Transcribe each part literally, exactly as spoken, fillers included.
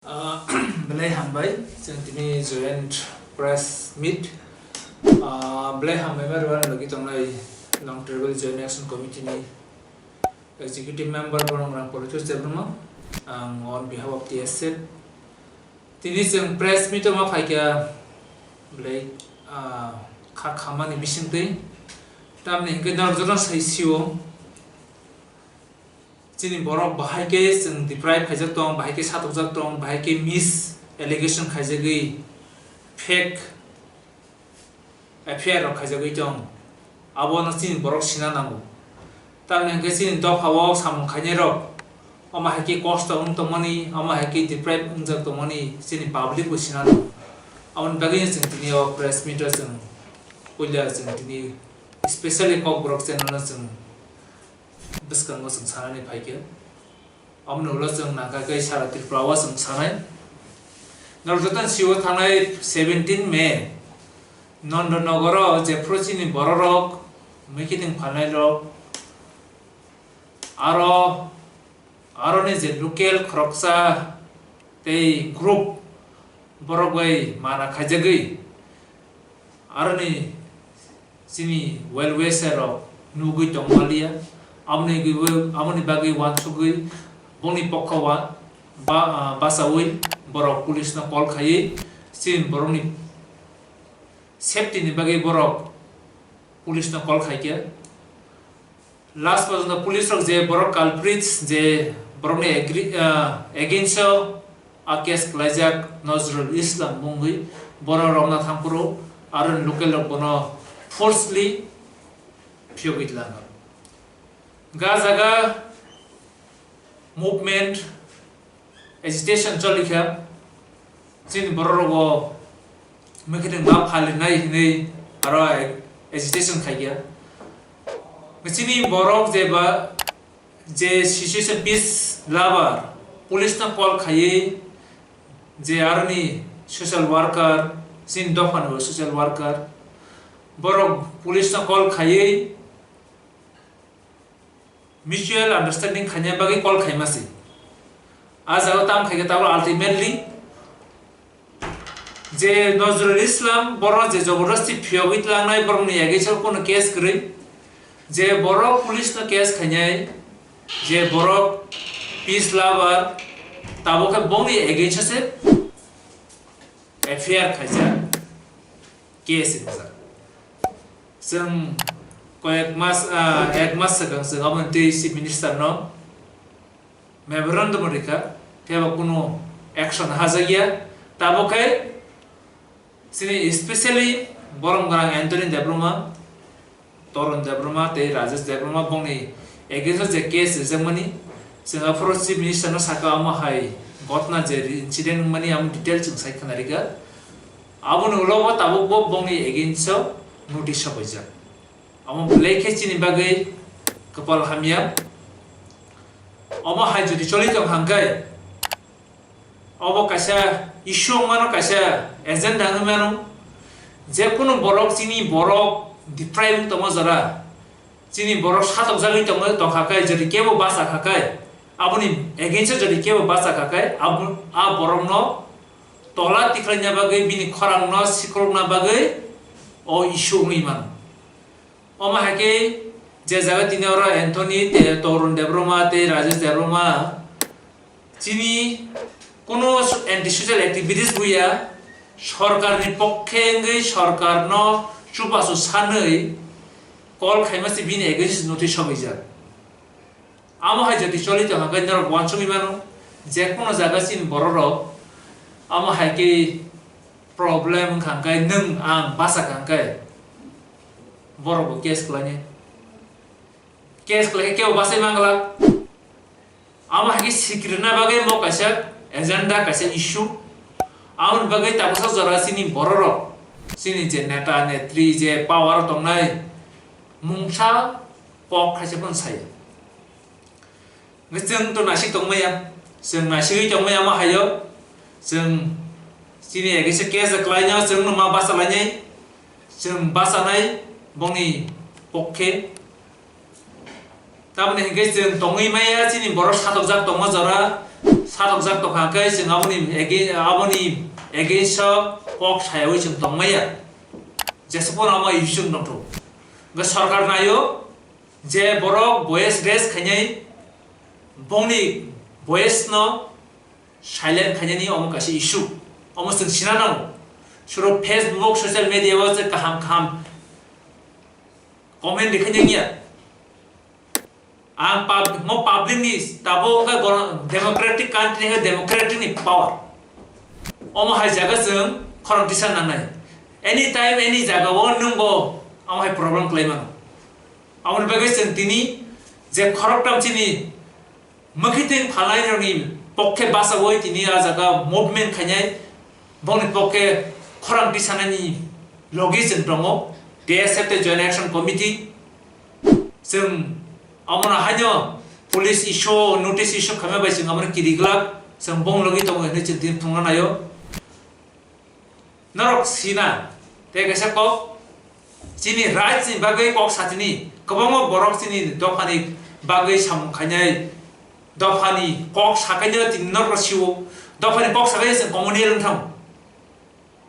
Ah, belai hambai, chwng tini joint press meet. Ah, belai hambai ma rwani logi tongnai Long Tribal Joint Action Committee ni executive member Bongrang Politus Debbarma, ang on behalf of T S F. Tini chwng press meet o ma phaikha belai, ah, kha khamani bisingtwi. Tamni hwnkhe norok jotono sai sio. Chini borok bahai khe chwng deprive khaijak tong, bahai khe satokjak tong, bahai khe mis allegation khaijagwi fake F I R rok khaijagwi tong. Abono chini borok sina nango. Tamni hwnkhe chini dopha o samung khainai rok, omo hai khe kosto wng tongmani, omo hai khe deprive wngjak tongmani chini public bo sina nango. Aboni bagwi chwng tini o press meet o chwng puila chwng tini specially Kokborok channel o chwng bwskango chwng sanani phaikha. Aboni ulo chwng nangkha khe sara Tripura o chwng sanai. Norok jotono sio thangnai seventeen May Nondonogoro jephru chini bororok meeting phalnairok aro, aroni je local khoroksa tei group borok bai mana khaijagwi aroni chini well wisher rok nugwi tongmaliya, aboni gwi-, aboni bagwi uansugwi bongni pokha ua-, ba-, ah, bachaui borok police no call khaiwi chini borokni safety ni bagwi borok police no call khaikha. Last porjonto police rok je borok culprits je borokni agri-, ah, against o a case khlaijak Nozrul Islam mungwi bono romna thangphuru aro local rok bono forcefully phiyogwi tlango. Ga jaga movement agitation cholikha, chini borok rogo meeting ma phalinai hinwi aro ag-, agitation khaikha. Chini borok je ba, je situation peace lover, police no call khaiwi, je aroni social worker, chini dophani bo social worker, borok police no call khaiwi, mutual understanding khaina bagwi call khaima se. A jaga tam khaikhe tabuk ultimately je Nozrul Islam borok je jabardasti phiyogwi tlangnai borokni against o kono case kwrwi, je borok police no case khainai, je borok peace lover, tabuk khe bongni against o se F I R khaijak, case rijak. Chwng koyek mas, ah, ek mas swkang chwng aboni twi Chief Minister no memorandum rikha, phiyaba kunu action hajakya. Tabuk khe chini specially borom gwnang Anthony Debbarma, Torun Debbarma tei Rajesh Debbarma bongni against o je case rijakmani, chwng aphuru Chief Minister no sakha omo hai ghotna je incident wngmani amo detail chwng sai khwnarikha. Aboni ulo bo tabuk bo bongni against o notice sobaijak. Omo belai khe chini bagwi kwpal hamya. Omo hai jodi choli tong hangkhe, obo kaisa issue wngmano, kaisa agenda wngwi mano. Je kunu borok, chini borok deprive wng tongma jora, chini borok satokjagwi tongma tongkha khe, jodi kebo bacha kha khe, aboni against o jodi kebo bacha kha khe, abo, a borokno tola tikhlaina bagwi, bini khorangno sikrokna bagwi o issue wngwi mano. Omo hai khe je jaga tini oro Anthony tei Torun Debbarma tei Rajesh Debbarma chini kuno anti social activities buya, sorkarni pokhe wngwi sorkarno chubachu sanwi call khaima se bini against notice sobaijak. Amo hai jodi choli tong hangkhe norok uansugwi mano, je kono jaga chini bororok amo hai khe problem wngkha hangkhe nwng ang basa kha hangkhe borok bo case khlainai. Case khlai khe kebo basai mangla. Amo hai khe sikrina bagwi mo kaisa agenda, kaisa issue. Aboni bagwi tabuksa jora chini bororok, chini je neta netri je power o tongnai mungsa kok khaisa phano saya. Hwnkhe chwng to naisik tongmaya, chwng naisigwi tongmaya ma hayo, chwng chini against o case khlainai, chwngno ma bachalainai, chwng bachanai bongni pokhe. Tamoni hwnkhe chwng tongwi maya, chini borok satokjak tongma jora, Satokjak tongkha khe chwng aboni ege-, aboni against o kok sayawi chwng tongmaya. Jesa phano amo issue wng tongthu. Hwnkhe sorkar naio je borok voice raise khainai bongni voice no silent khainani omo kaisa issue. Omo chwng sina nango. Suro Facebook, social media o je kaham kaham comment rikhainai ya. Ang pub-, mo public ni tabuk wngkha gor-, democratic country wngkha democratic ni power. Omo hai jaga chwng khorang tisa nangnai. Anytime, any jaga o nwng bo omo hai problem khlai mano. Aboni bagwi chwng tini je khoroktham chini mwkhitwng phalnai rokni pokhe bachawi tini a jaga movement khainai, bongni pokhe khorang tisanani logi chwng tongo, T S F tei Joint Action Committee. Chwng omono haino police issue, notice issue khaima bai chwng omono kiri glak, chwng bong logi tongo hinwi chwng tini thwngna naio. Norok sina, tei kaisa kok, chini rights ni bagwi kok satini, kwbangma borok chini dophani bagwi samung khainai, dophani kok sakaino tini norok sio, dophani kok sakaino chwng communal wng thango.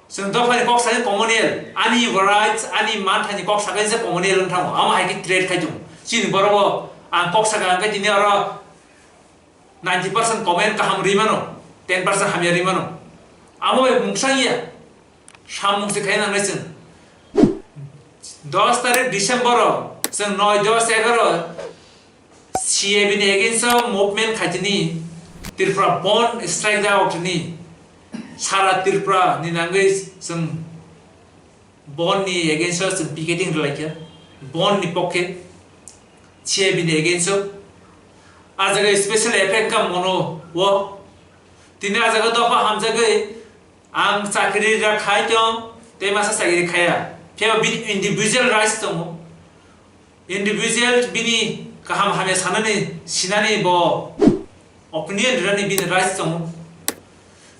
Chwng dophani kok sakaino communal, ani rights, ani manthani kok sakaino se communal wng thango, amo hai khe trade khai tongo. Chini borok bo ang kok saka hwnkhe tini oro ninety percent comment kaham ri mano, ten percent hamya ri mano. Amo bai mungsa ya, samung se khai nangnai chwng. Dos tarik December o chwng noi, dos, egaroh C A B ni against o movement khaitini Tripura Bandh strike da out ni sara Tripura ni nangwi chwng Bandh ni against o chwng picketing rwlaikha, bandh ni pokhe, C A B ni against o. A jaga special effect kha mono o. Tini a jaga dopha hamjagwi ang chakri ra khai tong, tei masa chakri khaya. Phiya bini individual rights tongo. Individual bini kaham hamya sanani, sinani bo opinion rinani bini rights tongo.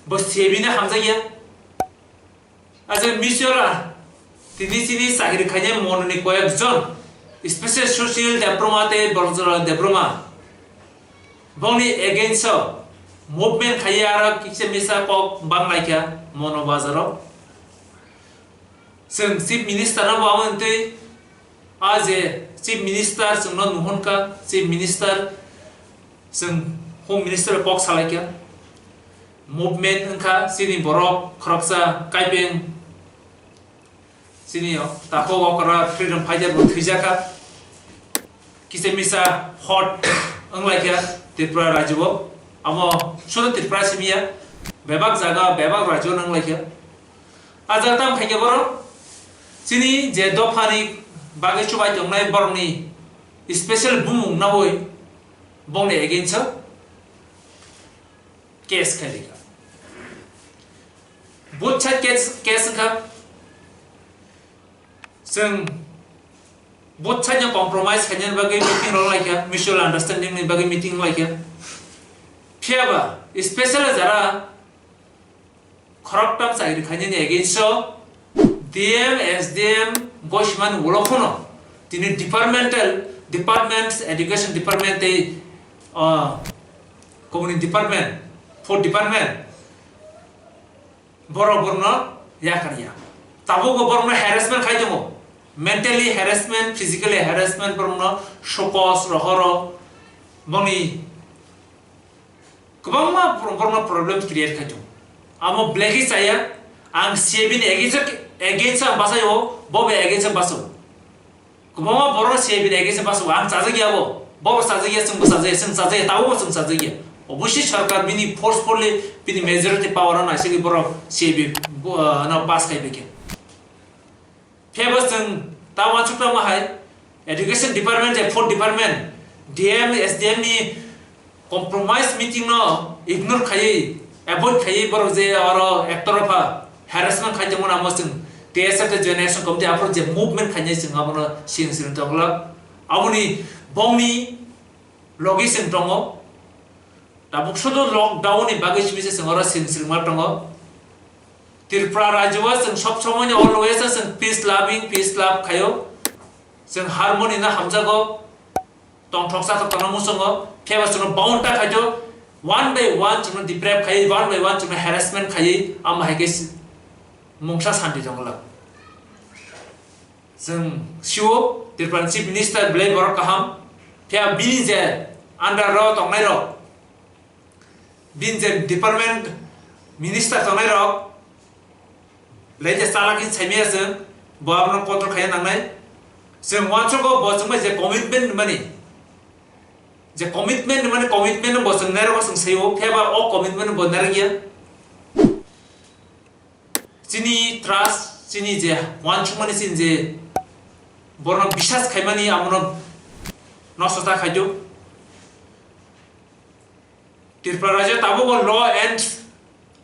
Bo C A B ni hamjakya. Aja misora tini chini chakri khainai mononi koyek jon, special social Debbarma tei Borokjora Debbarma, bongni against o movement khaiya aro kisa misa kok bang laikha mono bazaro. Chwng chief minister no bo amo twi A je Chief Minister chwngno nuhun kha, Chief Minister chwng Home Minister kok salai kha, movement wng kha, chini borok khoroksa kaipeng chini takhuk okra freedom fighter bo thwijak kha, kisa misa hot wng lai kha Tripura rajyo o, amo sudu Tripura simi ya, bebak jaga bebak rajyo o wng lai kha. Ajak tam khaikhe borok chini je dophani bagwi chubai tongnai borokni special bumung nawi bongni against o case khai rikha. Both side case, case wngkha. Chwng both side no compromise khainani bagwi meeting rok laikha, mutual understanding ni bagwi meeting laikha. Phiya ba special jara khoroktham chakri khainani against o D M, S D M, gosimani ulo phano tini departmental, departments, education department tei, ah, community department, food department, borok borokno yakar ya. Tabukbo borokno harassment khai tongo, mentally harassment, physically harassment, borokno sokos, rohoro, boni kwbangma borok, borokno problem create khai tongo. Amo belai khe chaya, ang C A B ni against, against ang bachai o, bo bai against ang bachai o. Kwbangma borok C A B ni against ang bachai o, ang chajak ya bo, bo bo chajak ya, chwng bo chajak ya, chwng chajak ya, tabuk bo chwng chajak ya. Obviously sarkar bini forcefully bini majority power o naisagwi borok C A B bo, ah, no pass khai bai khe. Phiya bo chwng ta uansuk tamo hai, education department, food department, D M, S D M ni compromise meeting no ignore khaiwi, avoid khaiwi borok je oro ektorpha harassment khai tongmani amo chwng T S F tei Joint Action Committee aphuru je movement khainai chwng abono sini sini tongla. Aboni bongni logi chwng tongo. Tabuk sudu lockdown ni bagwi simi se chwng oro sini sini ma tongo. Tripura rajyo o chwng sob somoi ni always chwng peace loving, peace love khaio. Chwng harmony no hamjago. Tongthok chathok tongna muchungo, phiya ba chwngno bound ta khaito, One by one chwngno deprive khaiwi, one by one chwngno harassment khaiwi, amo hai khe si-, mungsa santi tongla. Chwng sio Tripura ni Chief Minister belai borok kaham, phiya bini je under ro tongnai rok, bini je department minister tongnai rok, belai je chalak hin saimaya chwng, bo abono control khaina nangnai. Chwng uansukgo bo chwngbai je commitment mani, je commitment mani commitment bo chwng nairok chwng saio, phiya ba o commitment bo nairok ya. Chini trust, chini je uansukmani, chini je borokno biswas khaimani, abono nosto ta khaijak. Tripura rajyo tabukbo law and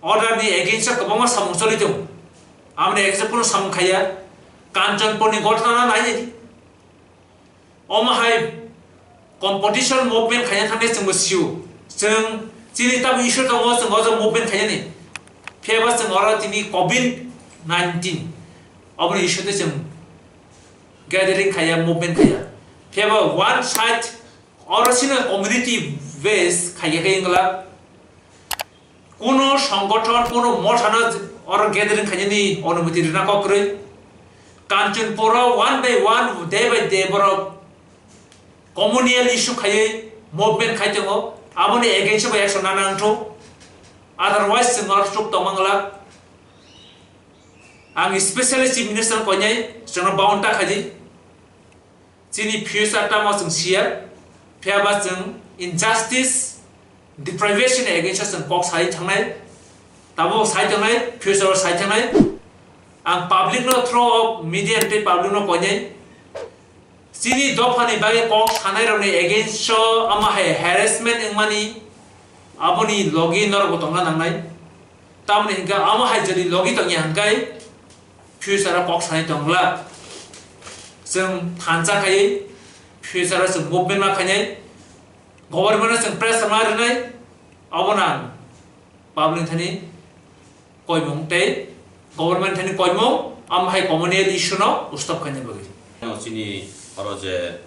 order ni against o kwbangma samung choli tongo. Aboni against o kunu samung khaiya. Kanchanpur ni ghotona naidi. Omo hai competition movement khaina thangkhe chwngbo sio. Chwng chini tabuk issue tongo, chwng o jaga movement khainani. Phiya ba chwng oro tini covid nineteen, oboni issue tei chwng gathering khaiya, movement khaiya. Phiya ba one side oro chini community base khaiya khe wngla. Kuno songgothon, kuno mothano oro gathering khainani onumoti rwna kok kwrwi. Kanchanpuro one by one, day by day borok communal issue khaiwi movement khai tongo. Aboni against o bai action nana wngthok. Otherwise chwng oro chuk tongma glak. Ang specially Chief Minister koinai chwngno bound ta khaidi. Chini future tamo chwng siya, phiya ba chwng injustice, deprivation against o chwng kok sai thangnai, tabuk sai thangnai, future o sai thangnai. Ang public no through of media tei public no koinai, chini dopha ni bagwi kok sanai rok ni against o ama hai harassment wngmani, aboni logi norok bo tongna nangnai. Tamoni hinkhe amo hai jodi logi tongya hinkhe future o kok sanai tongla. Chwng thansa khaiwi future o chwng movement ma khainai, government o chwng pressure ma rwnai, obono ang public thani koimung tei government thani koimung amo hai communal issue no stop khaina bagwi. Chini oro je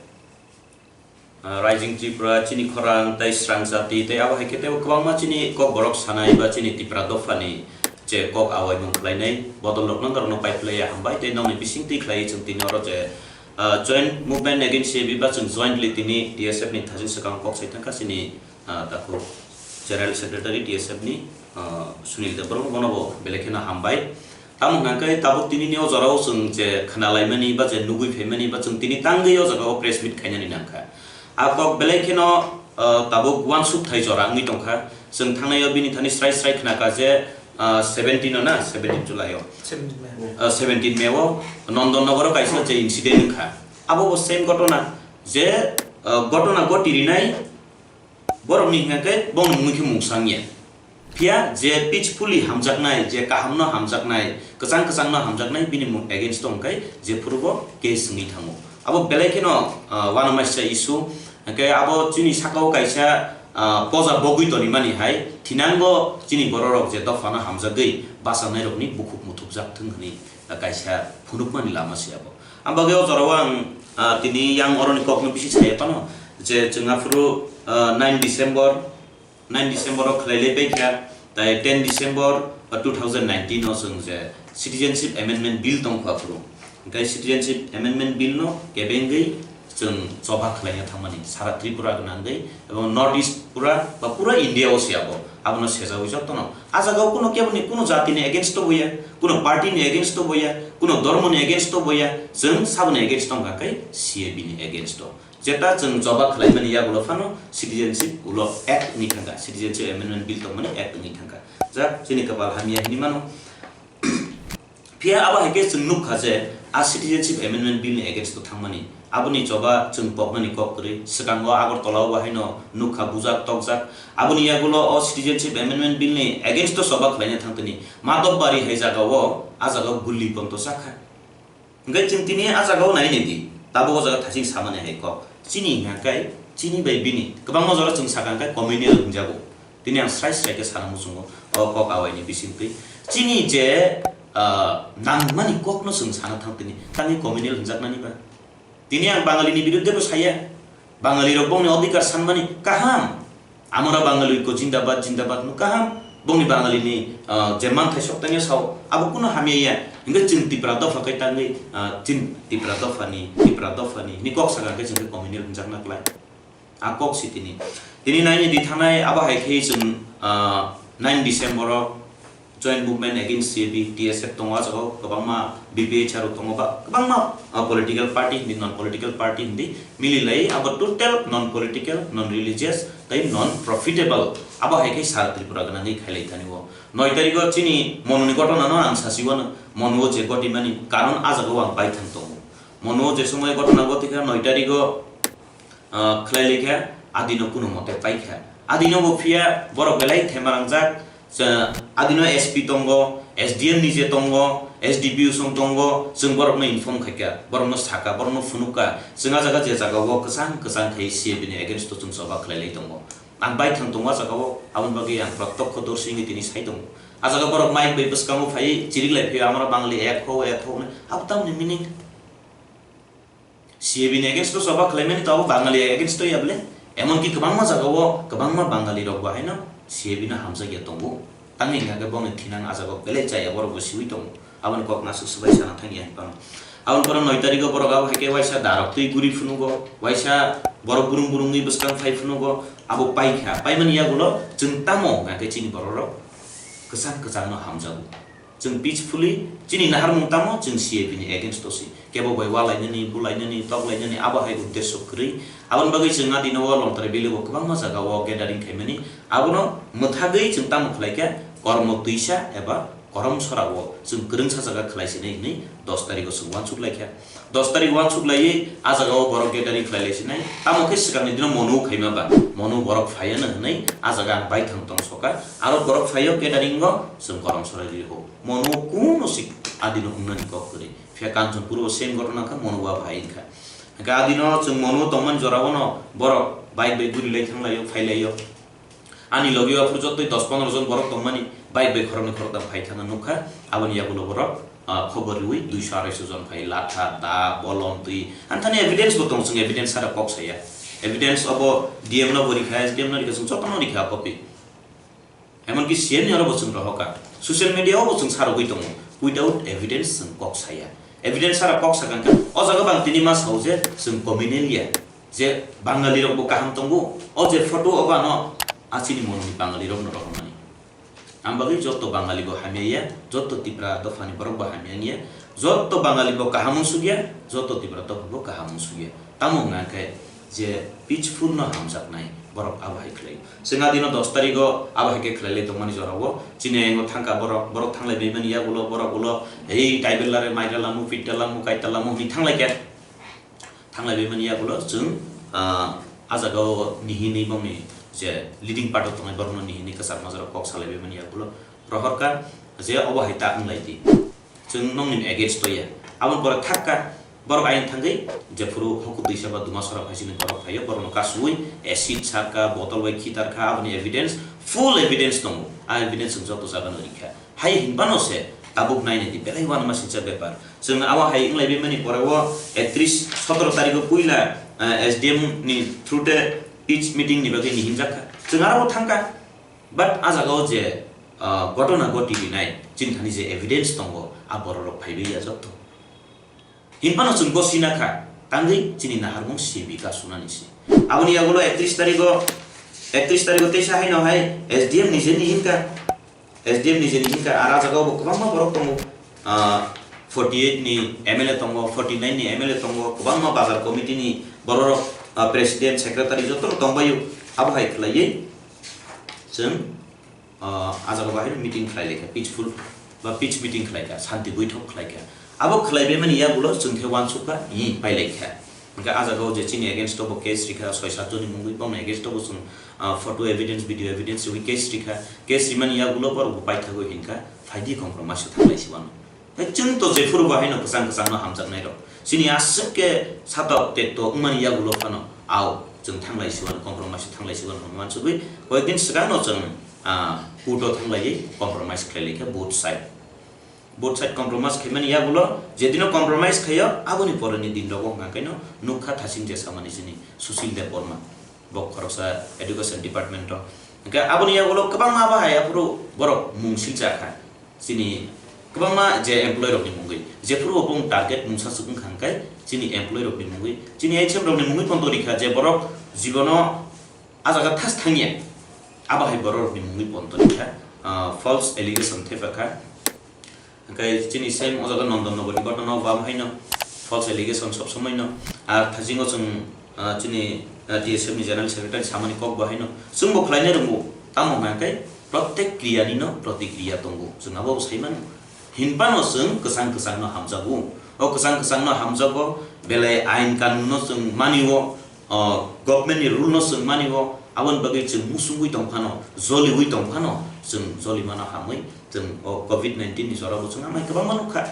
Ah, Rising Tripura, chini khorang tei srang jati tei abo hai khe teibo kwbangma chini kokborok sanai ba chini Tipra dophani je kok awaimung khlainai bodol rok nang rokno pai phlaiya hambai tei nokni bising twi khlaiwi chwng tini oro je, ah, Joint Movement Against C A B ba chwng jointly tini T S F ni thajin swkang kok sai thangkha chini, ah, takhuk General Secretary T S F ni, ah, Sunil Debbarma bono bo belai kheno hambai. Tamo hwnka khe tabuk tini ni o jora o chwng je khna laimani ba je nugui phaimani ba chwng tini tangwi o jaga o press meet khainani nangkha. A kok belai kheno, ah, tabuk uansuk thai jora wngwi tongkha. Chwng thangnai o bini thani srai srai khna kha je, ah, seventeen o na, seventeen July o. Seventeen May. Ah, seventeen May o Nondon Nogor o kaisa je incident wngkha. Abo bo same gotona je, ah, gotona goti rinai, borokni hwnka khe bono mungwi khe mungsang ya. Phiya je peacefully hamjaknai, je kahamno hamjaknai, kwchang kwchangno hamjaknai, bini mung against o hwnkhai jephuru bo case wngwi thango. Abo belai kheno, ah, uanamasya issue. Hwnkhe abo chini saka o kaisa, ah, poja bogwi tonimani hai thinango chini bororok je dophano hamjagwi bachanairokni bukhuk muthubjak thung hwnwi kaisa phunukmani lama se abo. Ang bagwi o jorao ang, ah, tini yang oroni kokno bisi saya phano je chwng aphuru, ah, nine December, nine December o khlai lai paikha, tai ten December, ah, two thousand nineteen o chwng je Citizenship Amendment Bill tongkha aphuru. Hwnkhe Citizenship Amendment Bill no kebengwi chwng choba khlaina thangmani sara Tripura gwnangwi ebong North East pura ba pura India o se abo. Abono sejawi jotono. A jaga o kuno keboni kuno jati ni against o boya, kuno party ni against o boya, kuno dhormo ni against o boya, chwng saboni against tongkha khe C A B ni against o. Jeta chwng choba khlaimani yagulo phano Citizenship ulo Act wngwi thangkha, Citizenship Amendment Bill tongmani Act wngwi thangkha. Jak chini kwpal hamya hinwi mano. Phiya abo hai khe chwng nukha je a Citizenship Amendment Bill ni against o thangmani. Aboni choba chwng poknani kok kwrwi. Swkango Agartala o bo haino nukha bujak tokjak. Aboni yagulo o Citizenship Amendment Bill ni against o choba khlaina thangtini Madhobari hai jaga o, a jaga o gulli ponto chakha. Hwnkhe chwng tini a jaga o nai nai di. Tabuk o jaga thaching samani hai kok. Chini hwnkha khe chini bai bini kwbangma jora chwng sakha hwnkhe communal hwnjago. Tini ang srai srai khe sana muchungo o kok awaini bisingtwi. Chini je, ah, nangmani kokno chwng sana thang tini, tangwi communal hwnjaknani ba? Tini ang Bangalini biruddhe bo saya. Bangalirok bongni odhikar sanmani kaham. Amara Bangali ko jindabad, jindabad no kaham. Bongni Bangali ni, ah, je manthai sok tangya sao, abo kuno hamya ya. Hingke chwng Tipra dopha kai tangwi, ah, chwng Tipra dopha ni, Tipra dopha ni, ni kok saka khe chwng khe communal hwnjakna klai. A kok si tini. Tini nine di thanai abo hai khe chwng, ah, nine December o Joint Movement Against C A B, T S F tongo, a jaga o kwbangma B P H R rok tongo, ba kwbangma, ah, political party hindi, non political party hindi, mili lai abo total non political, non religious, tei non profitable. Abo hai khe sara Tripura gwnangwi khailai thani o. Noi tarikh o chini Monuni gotona no ang sasi wano, Monuo je gotimani karon a jaga o ang baithang tongo. Monuo je somoy gotona gotikha noi tarikh o, ah, khlai laikha, adino kuno mote paikha. Adino bo phiya borok belai thema rangjak, sa-, adino S P tongo, S D M ni je tongo, S D P O song tongo, chwng borokno inform khaikha, borokno sakha, borokno phunukha, chwng a jaga je jaga o kwchang kwchang khai C A B ni against o chwng choba khlai lai tongo. Ang baithang tongo a jaga o, aboni bagwi ang protokho dorsi wngwi tini sai tongo. A jaga borok mic bai bwskango phai chirik lai phio, amaro Bangali ek ho, ek ho hwnwi, abo tamni meaning? C A B ni against o choba khlaimani to abo Bangali against o ya bole? Emonki kwbangma jaga o kwbangma Bangali rok bo haino C A B no hamjak ya tongo. Tangwi hingkha khe bongni thinang a jaga o belai chaya borok bo siwi tongo. Aboni kok nasuk swbai sana thang ya hinphano. Aboni pore noi tarikh o borok abo hai khe waisa darok twi guri phunugo, waisa borok burung burungni bwskang phai phunugo, abo paikha. Paimani yagulo chwng tamo hingkha khe chini borok rok kwchang kwchang no hamjago. Chwng peacefully, chini naharmung tamo chwng C A B ni against o si. Kebo bai walainani, bulainani, toklainani, abo hai uddesho kwrwi. Aboni bagwi chwng adino o Longtrai Valley o kwbangma jaga o gathering khaimani. Abono mwthagwi chwng tamo khlai kha, kormo twisa eba korom sora o chwng kwrwngsa jaga khlai sinai hwnwi dos tarikh o chwng uansuk lai kha. Dos tarikh uansuk laiwi a jaga o borok gathering khlai lai sinai. Tamo khe swkangni dino Monu khaima ba, Monu borok phaiya no hwnwi a jaga ang baithang tong soka. Aro borok phaio gathering o chwng korom sorai ri ho. Monu kuno sik adino wngnani kok kwrwi. Phiya Kanchanpur o same gotona kha, Monu ba phai wngkha. Hwnkhe adino chwng Monu tongmani jora o no borok bike bai guri lai thang laio, phai laio. Ani logi o aphuru jotoi dos pondro jon borok tongmani, bike bai khoroknwi khoroktham phai thangna nukha. Aboni yagulo borok, ah, khobor riwi duiso arai so jon phai, latha, da, bolom, twi. Anthani evidence bo tong, chwng evidence sara kok saya. Evidence obo D M no bo rikha, S D M no rikha, chwng jotono rikha copy. Emonki C M ni oro bo chwng rohorkha. Social media o bo chwng sarogwi tongo. Without evidence chwng kok saya. Evidence sara kok sakha hwnkhe, o jaga bang tini ma sao je chwng communal ya. Je Bangali rok bo kaham tongo, o je photo o ba no a chini Monuni Bangali rok no rohormani. Ang bagwi joto Bangali bo hamya ya, joto Tipra dophani borok bo hamya wngya, joto Bangali bo kaham unsuk ya, joto Tipra dopha bo kaham unsuk ya. Tamo wngkha khe je peaceful no hamjaknai borok abo hai khlai. Chwng a dino dos tarikh o abo hai khe khlai lai tongmani jora o chini ayang o thangkha borok, borok thanglai baimani yagulo borok ulo ei taibellare maira lamu, pitta lamu, kaita lamu hwnwi thanglai kha. Thanglai baimani yagulo chwng, ah, a jaga o nihinwi bongni je leading part o tongnai borokno nihinwi kwchak majra kok salai baimani yagulo rohorkha je obo hai ta wng lai di. Chwng nokni against o ya. Aboni pore thakka borok ayang thangwi jephuru hoku twisa ba duma sora phaisini borok phaio borokno kasui acid sakha, botol bai khitarkha, aboni evidence, full evidence tongo. A evidence chwng joto jagano rikha. Hai hinphano se tabuk nainai di belai uanama singcha bepar. Chwng abo hai wnglaibimani pore o ektrish, sotoro tarikh o puila, eh, S D M ni through te peace meeting ni bagwi ni hinjakha. Chwng aro thangkha. But a jaga o je, ah, gotona goti rinai, chini thani je evidence tongo, a borok rok phaiwi ya jotto. Hinphano chwng bo sina kha, tangwi chini naharmung C B ka sunani se. Aboni yagulo ektrish tarikh o, ektrish tarikh o teisa haino hai S D M ni je ni hinka, S D M ni je ni hinka, ar a jaga o bo kwbangma borok tongo. Ah, forty eight ni M L A tongo, forty nine ni M L A tongo, kwbangma bazar committee ni borok rok, ah, president, secretary joto rok tongbaio. Abo hai khlaiwi chwng, ah, a jaga bahai meeting khlai laikha, peaceful ba peace meeting khlaikha, santi boithok khlaikha. Abo khlaibaimani yagulo chwng khe uansukha, i pailaikha. Hwnkhe a jaga o je chini against o bo case rikha, soi sat joni mungwi, bongni against o bo chwng, ah, photo evidence, video evidence rwi case rikha. Case rimani yagulo borok bo paithagwi hinkha, phaidi compromise o thanglai si uano. Tei chwng to jephuru bo haino kwchang kwchangno hamjaknairok. Chini aswk khe satok tekto wngmani yagulo phano, ao chwng thanglai si uano, compromise o thanglai si uano hwnwi uansugwi, koyekdin swkangno chwng, ah, court o thanglaiwi compromise khlai laikha both side. Both side compromise khaimani yagulo, jedino compromise khaio, aboni poreni din rogo hwnkha khe no nukha thasing je samani chini Sushil Debbarma. Bo khoroksa education department o. Hingke aboni yagulo kwbangma bahai aphuru borok mung silchakha. Chini kwbangma je employee rokni mungwi. Jephuru bo bung target mungsa sukung khangkai chini employee rokni mungwi. Chini H M rokni mungwi ponto rikha je borok jibono a jaga thas thangya. Abahai borok rokni mungwi ponto rikha. Ah, false allegation thepakha. Hingke chini same o jaga Nondon Nogor ni ghotona o bo haino false allegation sob somoi no. Ar thasingo chwng, ah, chini, ah, T S F ni General Secretary samani kok bo haino. Chwng bo khlainai rwngo. Tamo hwnka khe protek kriya ni no protikriya tongo. Chwng abo bo sai mano. Hinphano chwng kwchang kwchang no hamjago. O kwchang kwchang no hamjago, belai ain kanun no chwng mani o. O government ni rule no chwng mani bo, aboni bagwi chwng musungwi tong phano, joliwi tong phano, chwng joli mano hamwi, chwng o covid nineteen ni jora bo chwng amai kwbangma nukha.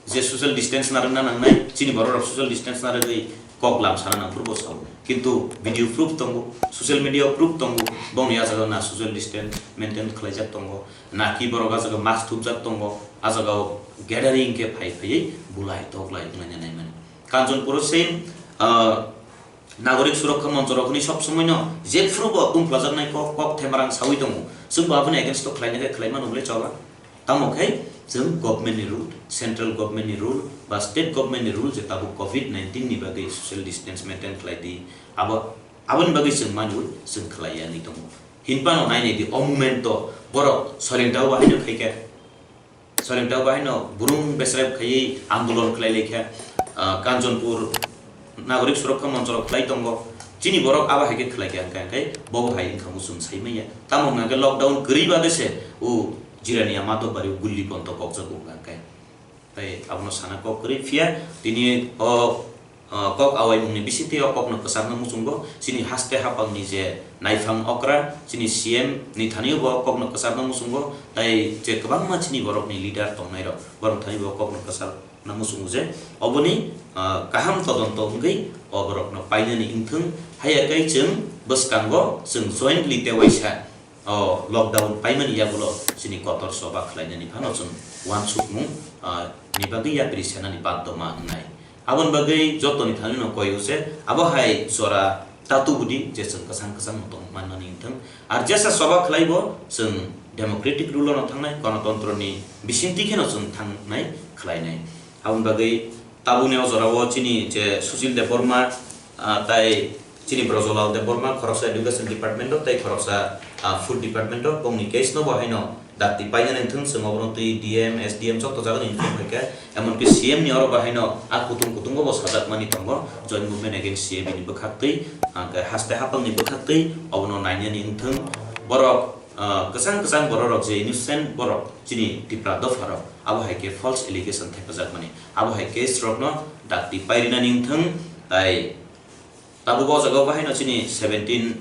Je social distance narwkna nangnai, chini borok rok social distance narwgwi kok lam sana nang phuru bo sao. Kintu video proof tongo, social media proof tongo, bongni ah jaga na social distance maintain khlaijak tongo, na ki borok ah jaga mask thupjak tongo, ah jaga o gathering khe phai phaiwi bulai toklai wnglaina naimani. Kanchanpur o same, ah, Nagorik Surokha Moncho rok hwnwi sob somoi no jephuru bo tungphlajaknai kok, kok themarang sawi tongo. Chwng bo aboni against o khlaina khe khlai mano bwle chola. Tamo khe chwng government ni rule, central government ni rule ba state government ni rule je tabuk covid nineteen ni bagwi social distance maintain khlai di. Abo, aboni bagwi chwng manwi chwng khlai ya wngwi tongo. Hinphano nainai di o moment o borok soiling tao bahai no khai khe. Soiling tao bahai no burung besrep khaiwi andolon khlai lai kha, ah, Kanchanpur Nagorik Surokha Moncho rok khlai tongo. Chini borok abo hai khe khlai kha hwnkhe, hwnkhe bo bo hai wngkha muchung sai manya. Tamo hwnkha khe lockdown kwrwi bagwi se o Jirania Madhobari o gulli ponto kokjago hwnkha khe. Tai abono sana kok kwrwi phiya tini o Ah, kok awaimungni bisingtwi o kokno kwchakna muchungo chini haste haphangni je naiphang okra, chini C M ni thani bo kokno kwchakna muchungo, tai je kwbangma chini borokni leader tongnairok, borok thani bo kokno kwchakna muchungo je oboni, ah, kaham todonto wngwi o borokno painani wngthwng, haiya khe chwng bwskango chwng jointly tei waisa o lockdown paimani yagulo chini kotor choba khlainani phano chwng uansukmung, ah, ni bagwi yapri senani baddhoma wngnai. Aboni bagwi jotoni thani no koi use, abo hai jora tatu budi je chwng kwchang kwchang no tong mannani wngthwng. Ar jesa choba khlai bo chwng democratic rule no thangnai, gonotontro ni bisingtwi kheno chwng thangnai khlainai. Aboni bagwi tabukni o jorao chini je Sushil Debbarma, ah, tai chini Brajolal Debbarma khoroksa education department o tei khoroksa, ah, food department o bongni case no bo haino dakti painani wngthwng chwng obono twi D M, S D M joto jagani wngthwng hai khe, emonki C M ni oro bo haino a kutung kutungo bo sajakmani tongo, Joint Movement Against C A B ni bwkhaktwi, ah, khe haste haphangni bwkhaktwi obono nainani wngthwng borok, ah, kwchang kwchang borok rok je innocent borok chini Tipra dopha rok abo hai khe false allegation thepajakmani, abo hai case rokno dakti pairinani wngthwng tai Tabuk o jaga o bahaino chini seventeen,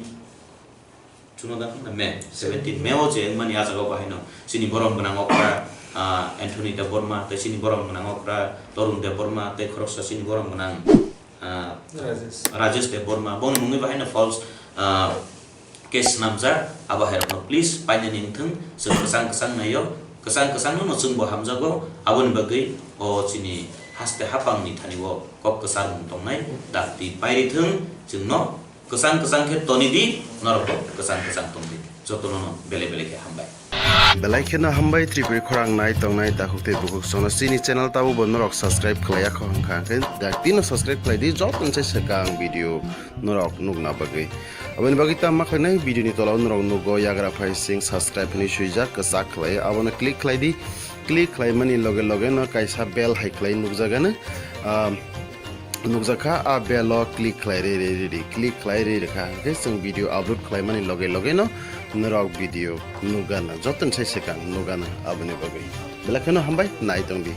chuno da khna May, seventeen May o je wngmani a jaga o bahaino chini borom gwnang okra, ah, Anthony Debbarma, tei chini borom gwnang okra Torun Debbarma, tei khoroksa chini borom gwnang, ah, Rajesh. Rajesh Debbarma. Boni mungwi bahaino false, ah, case swnamjak, abo hai rokno please painani wngthwng, chwng kwchang kwchang naio, kwchang kwchang no chwng bo hamjago, aboni bagwi o chini haste haphang ni thani o kok kwchar mung tongnai, dakti pairi thwng, chwngno kwchang kwchang khe toni di, norok bo kwchang kwchang tong di, jotono no bele bele khe hambai. Belai kheno hambai Tripuri khorang nai tongnai takhuk tei bukhuk sono chini channel tabuk bo norok subscribe khlai ya kho hwnkha hwnkhe dakti no subscribe khlai di, joto ni sai swkang video norok nukna bagwi. Aboni bagwi tamo ma khlainai, video ni tola o norok nugo yagra phai sing subscribe hinwi swijak kwchak khlai, abono click khlai di. Click khlaimani loge loge no kaisa bell hai khlai nukjagano, ah, nukjakha, a bell o click khlai ri ri ri ri, click khlai ri rikha hwnkhe chwng video upload khlaimani loge loge no norok video nukgana, joto ni sai swkang nukgana. Aboni bagwi belai kheno hambai, nai tong di.